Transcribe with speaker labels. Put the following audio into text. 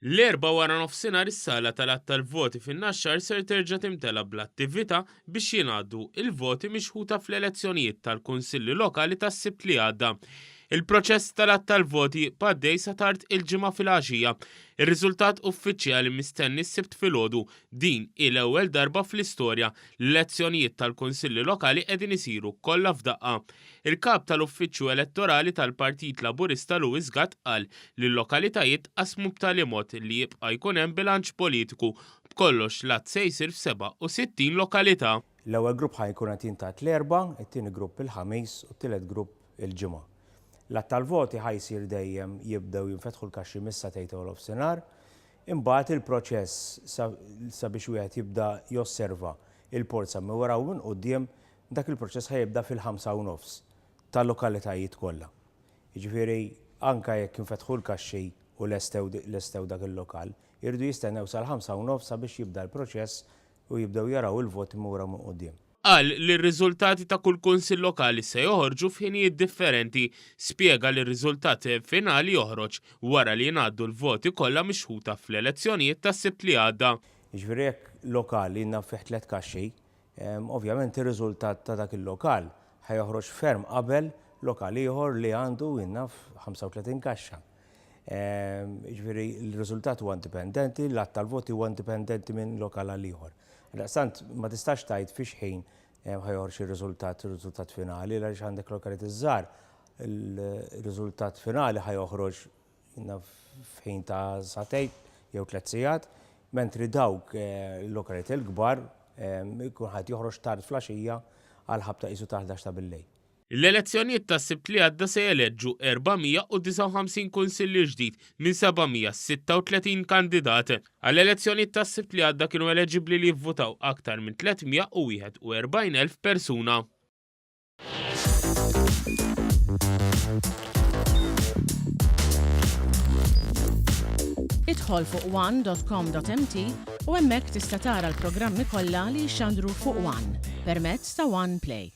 Speaker 1: L-Erbgħa waranofsinhar is-sala tal-għadd tal-voti fin-Naxxar ser terġa' timtela bl-attività biex jingħaddu il-voti mixħuta fl-elezzjonijiet tal-Kunsilli Lokali tas-Sibt li għadda. Il-proċess tal-għadd tal-voti jibqa' għaddej sa tard il-Ġimgħa filgħaxija. Ir-riżultat uffiċjali mistenni s-Sibt filgħodu. Din hi l-ewwel darba fl-istorja li l-elezzjonijiet tal-Kunsilli Lokali qegħdin isiru kollha f'daqqa. Il-Kap tal-Uffiċċju Elettorali tal-Partit Laburista Louis Gatt qal li l-lokalitajiet tqassmu b'tali mod li jibqa' jkun hemm bilanċ politiku. B'kollox l-għadd se jsir f'67 lokalità.
Speaker 2: L-ewwel grupp ħa jkun qed jingħad l-Erbgħa, it-tieni grupp il-Ħamis u t-tielet grupp il-Ġimgħa. L-għadd tal-voti ħa jsir dejjem jibdew jinfetħu l-kaxxi mis-sagħtejn ta' nofsinhar. Imbagħad il-proċess sabiex wieħed jibda josserva il-polza minn wara u minn quddiem Dak il-proċess ħa jibda fil-ħamsa u nofs tal-lokalitajiet kollha. Jiġifieri anke jekk infetħu l-kaxxi u lestew lestew dak il-lokal, iridu jistennew sal-ħamsa u nofs sabiex jibda l-proċess u jibdew jaraw il-voti minn wara u minn quddiem.
Speaker 1: Qal li r-riżultati ta' kull kunsill lokali se joħorġu f'ħinijiet differenti. Spjega li r-riżultat finali joħroġ wara li jingħaddu l-voti kollha mixħuta fl-elezzjonijiet tas-Sibt li għadda.
Speaker 2: Jiġifieri jekk lokal ilna fih tlett kaxxi, Ovvjament ir-riżultat ta' dak il-lokal ħa joħroġ ferm qabel lokal ieħor li għandu jien naf 35 kaxxa. Jiġifieri l-riżultat huwa indipendenti, l-għadd tal-voti huwa indipendenti minn lokal għal ieħor. Għaldaqstant ma tistax tgħid fi x'ħin ħa joħroġ ir-riżultat, ir-riżultat finali, għaliex għandek lokalijiet iż-żgħar, il-riżultat finali ħa joħroġ f'ħin ta' sagħtejn jew tlett sigħat, mentri dawk il-lokaliti l-kbar ikun ħadd joħroġ tard fl-għaxija għal ħabta qisu ta' 11 ta' billejl.
Speaker 1: L-elezzjonijiet tas-Sibt li għadda se jeleġġu 459 kunsillier ġdid minn 736 kandidat. Għall-elezzjonijiet tas-Sibt li għadda kienu eleġibbli li jivvutaw aktar minn 341,000 persuna.
Speaker 3: Idħol fuq one.com.mt u hemmhekk tista' tara l-programmi kollha li jixxandru fuq One permezz ta' One Play.